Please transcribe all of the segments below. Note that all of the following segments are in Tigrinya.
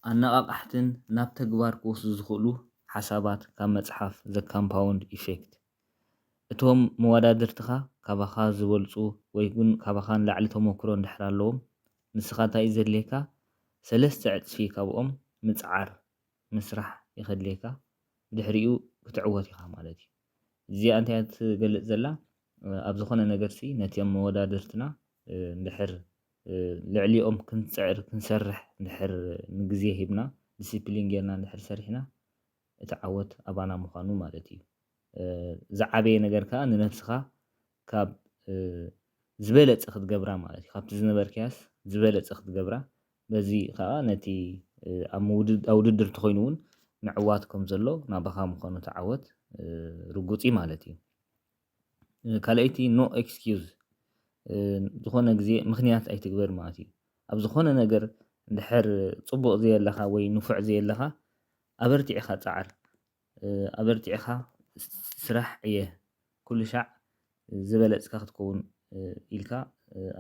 ኣነቓቓሕትን ናብ ተግባር ክወስዱ ዝኽእሉ ሓሳባት ካብ መጽሓፍ The Compound Effect። እቶም መወዳድርትኻ ካባኻ ዝበልጹ ወይ እውን ካባኻ ንላዕሊ ተመክሮ እንድሕር ኣለዎም፣ ንስኻ እንታይ እዩ ዘድልየካ? ሰለስተ ዕጽፊ ካብኦም ምጽዓር፣ ምስራሕ እዩ ከድልየካ። ብድሕሪኡ ክትዕወት ኢኻ ማለት እዩ። እዚኣ እንታይ እያ ትገልጽ ዘላ? ኣብ ዝኾነ ነገርሲ ነቲኦም መወዳድርትና እንድሕር ልዕሊኦም ክንጽዕር ክንሰርሕ እንድሕር ንግዜ ሂብና፣ ዲሲፕሊን ጌርና እንድሕር ሰሪሕና፣ እቲ ዓወት ኣባና ምዃኑ ማለት እዩ። ዝዓበየ ነገር ከኣ ንነብስኻ ካብ ዝበለጸ ክትገብራ ማለት እዩ። ካብቲ ዝነበርካያስ ዝበለጸ ክትገብራ፣ በዚ ከኣ ነቲ ኣብ ውድድር ተኾይኑ እውን ምዕዋት ከም ዘሎ ናባኻ ምዃኑ እቲ ዓወት ርጉጽ እዩ ማለት እዩ። ካልኣይቲ no excuse፣ ዝኾነ ግዜ ምኽንያት ኣይትግበር ማለት እዩ። ኣብ ዝኾነ ነገር እንድሕር ጽቡቕ ዘየለኻ ወይ ንፉዕ ዘየለኻ፣ ኣበርቲዕኻ ጸዓር፣ ኣበርቲዕኻ ስራሕ ዕየ፣ ኩሉ ሻዕ ዝበለጽካ ክትከውን ኢልካ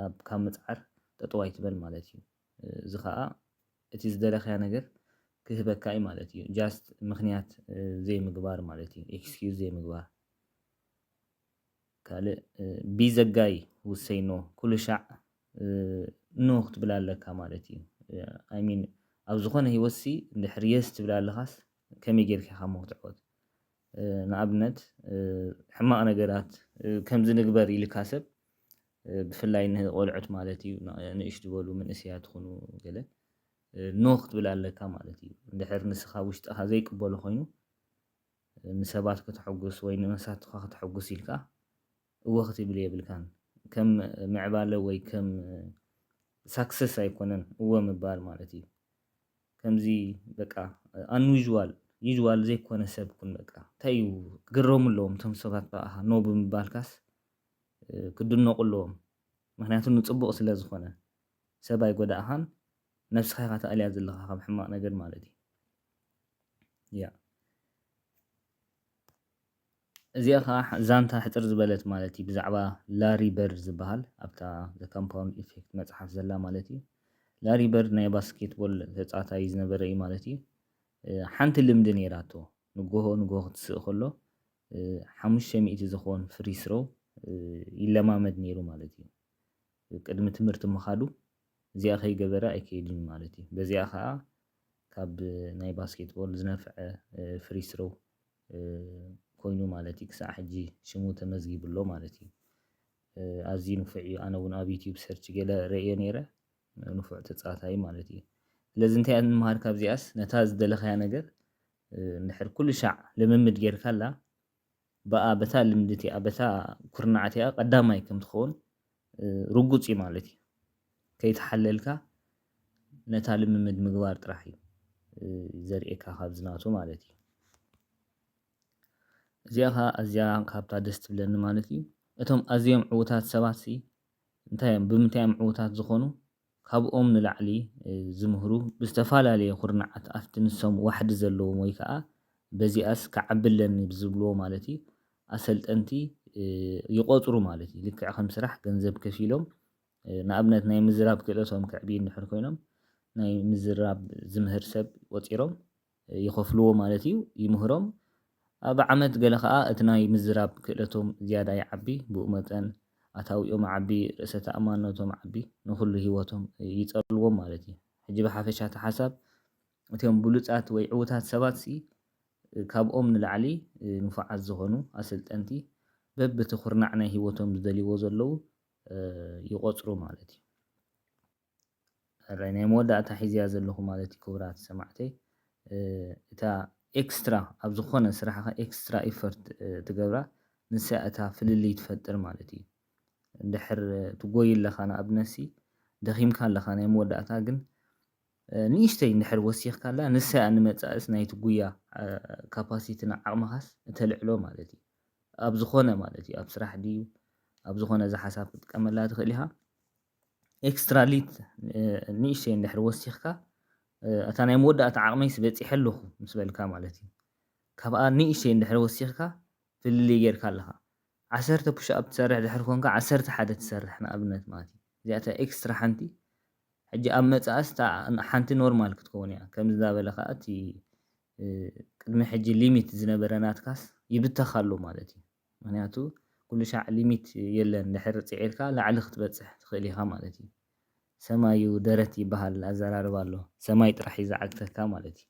ኣብ ካብ ምጽዓር ጠጠው ኣይትበል ማለት እዩ። እዚ ኸኣ እቲ ዝደለኻያ ነገር ክህበካ እዩ ማለት እዩ። ጃስት ምኽንያት ዘይምግባር ማለት እዩ፣ ኤክስኪዩዝ ዘይምግባር። ካልእ be the guy who say no፣ ኩሉ ሻዕ ኖ ክትብል ኣለካ ማለት እዩ። I mean ኣብ ዝኾነ ህይወትሲ እንድሕር የስ ትብል ኣለኻስ ከመይ ጌርካ ኢኻ እሞ ክትዕወት? ንኣብነት ሕማቕ ነገራት ከምዚ ንግበር ኢልካ ሰብ፣ ብፍላይ ንቆልዑት ማለት እዩ፣ ንእሽ ዝበሉ መንእሰያት ትኹኑ ገለ ኖ ክትብል ኣለካ ማለት እዩ። እንድሕር ንስኻ ውሽጥኻ ዘይቅበሎ ኮይኑ፣ ንሰባት ከተሐጉስ ወይ ንመሳትኻ ከተሐጉስ ኢልካ እወ ክትብል የብልካን። ከም ምዕባለ ወይ ከም ሳክሰስ ኣይኮነን እወ ምባል ማለት እዩ። ከምዚ በቃ ኣንዩዥዋል ዩዥዋል ዘይኮነ ሰብ ኩን። በቃ እንታይ እዩ ክግረሙ ኣለዎም እቶም ሰባት ብኣኻ ኖ ብምባልካስ፣ ክድነቑ ኣለዎም። ምክንያቱ ንጽቡቕ ስለ ዝኾነ፣ ሰብ ኣይጎዳእኻን፣ ነብስኻ ኢኻ ተኣልያ ዘለኻ ካብ ሕማቕ ነገር ማለት እዩ። ያ እዚኣ ከዓ ዛንታ ሕፅር ዝበለት ማለት እዩ፣ ብዛዕባ ላሪ በርድ ዝበሃል ኣብታ The Compound Effect መፅሓፍ ዘላ ማለት እዩ። ላሪ በርድ ናይ ባስኬትቦል ተፃዋታይ ዝነበረ እዩ ማለት እዩ። ሓንቲ ልምዲ ነይራቶ። ንጎሆ ንጎሆ ክትስእ ከሎ ሓሙሽተ ሚእቲ ዝኾን ፍሪ ስሮ ይለማመድ ነይሩ ማለት እዩ። ቅድሚ ትምህርቲ ምኻዱ እዚኣ ከይገበረ ኣይከይድን ማለት እዩ። በዚኣ ከዓ ካብ ናይ ባስኬትቦል ዝነፍዐ ፍሪ ስሮ ኮይኑ ማለት እዩ። ክሳዕ ሕጂ ሽሙ ተመዝጊቡ ኣሎ ማለት እዩ። ኣዝዩ ንፉዕ እዩ። ኣነ እውን ኣብ ዩቲዩብ ሰርች ገለ ርእዮ ነይረ። ንፉዕ ተፃዋታይ ማለት እዩ። ስለዚ እንታይ ንምሃር ካብዚኣስ? ነታ ዝደለኻያ ነገር እንድሕር ኩሉ ሻዕ ልምምድ ጌርካላ፣ ብኣ በታ ልምዲ እቲኣ በታ ኩርናዕ እቲኣ ቀዳማይ ከም ትኸውን ርጉፅ እዩ ማለት እዩ። ከይተሓለልካ ነታ ልምምድ ምግባር ጥራሕ እዩ ዘርእየካ ካብዚ ናቱ ማለት እዩ። እዚኣ ከዓ ኣዝያ ካብታ ደስ ትብለኒ ማለት እዩ። እቶም ኣዝዮም ዕዉታት ሰባት ሲ እንታይ እዮም? ብምንታይ እዮም ዕዉታት ዝኾኑ? ካብኦም ንላዕሊ ዝምህሩ ብዝተፈላለየ ኩርናዓት ኣብቲ ንሶም ዋሕዲ ዘለዎም ወይ ከዓ በዚኣስ ክዓቢ ኣለኒ ብዝብልዎ ማለት እዩ ኣሰልጠንቲ ይቆፅሩ ማለት እዩ። ልክዕ ከም ስራሕ ገንዘብ ከፊሎም ንኣብነት ናይ ምዝራብ ክእለቶም ከዕብዩ እንድሕር ኮይኖም ናይ ምዝራብ ዝምህር ሰብ ቆፂሮም ይኸፍልዎ ማለት እዩ፣ ይምህሮም። ኣብ ዓመት ገለ ኸዓ እቲ ናይ ምዝራብ ክእለቶም ዝያዳ ይዓቢ፣ ብኡ መጠን ኣታዊኦም ዓቢ፣ ርእሰ ተኣማንነቶም ዓቢ፣ ንኹሉ ህይወቶም ይጸልዎም ማለት እዩ። ሕጂ ብሓፈሻ እቲ ሓሳብ እቲኦም ብሉጻት ወይ ዕዉታት ሰባትሲ ካብኦም ንላዕሊ ንፉዓት ዝኾኑ ኣሰልጠንቲ በብቲ ኩርናዕ ናይ ህይወቶም ዝደልይዎ ዘለዉ ይቖጽሩ ማለት እዩ። ሕራይ ናይ መወዳእታ ሒዝያ ዘለኹ ማለት እዩ ክቡራት ሰማዕተይ። እታ ኤክስትራ ኣብ ዝኾነ ስራሕኻ ኤክስትራ ኢፈርት ትገብራ ንሳ እታ ፍልልይ ትፈጥር ማለት እዩ። እንድሕር ትጎይ ኣለኻ ንኣብነትሲ ደኺምካ ኣለኻ ናይ መወዳእታ ግን ንእሽተይ እንድሕር ወሲኽካላ ንሳ እያ ንመጻእስ ናይቲ ጉያ ካፓሲቲና ዓቕምኻስ እተልዕሎ ማለት እዩ። ኣብ ዝኾነ ማለት እዩ ኣብ ስራሕ ድዩ ኣብ ዝኾነ እዚ ሓሳብ ክትጥቀመላ ትኽእል ኢኻ። ኤክስትራ ሊት ንእሽተይ እንድሕር ወሲኽካ እታ ናይ መወዳእታ ዓቕመይስ በፂሐ ኣለኹ ምስ በልካ ማለት እዩ። ካብኣ ንእሽተይ እንድሕር ወሲኽካ ፍልልይ ጌርካ ኣለኻ። ዓሰርተ ፑሽኣፕ ትሰርሕ ድሕር ኮንካ ዓሰርተ ሓደ ትሰርሕ ንኣብነት ማለት እዩ። እዚኣ እታ ኤክስትራ ሓንቲ ሕጂ ኣብ መጻእስ እታ ሓንቲ ኖርማል ክትከውን እያ። ከምዚ እንዳበለ ከኣ እቲ ቅድሚ ሕጂ ሊሚት ዝነበረ ናትካስ ይብተኽ ኣሎ ማለት እዩ። ምክንያቱ ኩሉ ሻዕ ሊሚት የለን፣ ድሕር ጽዒርካ ላዕሊ ክትበጽሕ ትኽእል ኢኻ ማለት እዩ። ሰማዩ ደረት ይበሃል ኣዘራርባ ኣሎ። ሰማይ ጥራሕ እዩ ዝዓግተካ ማለት እዩ።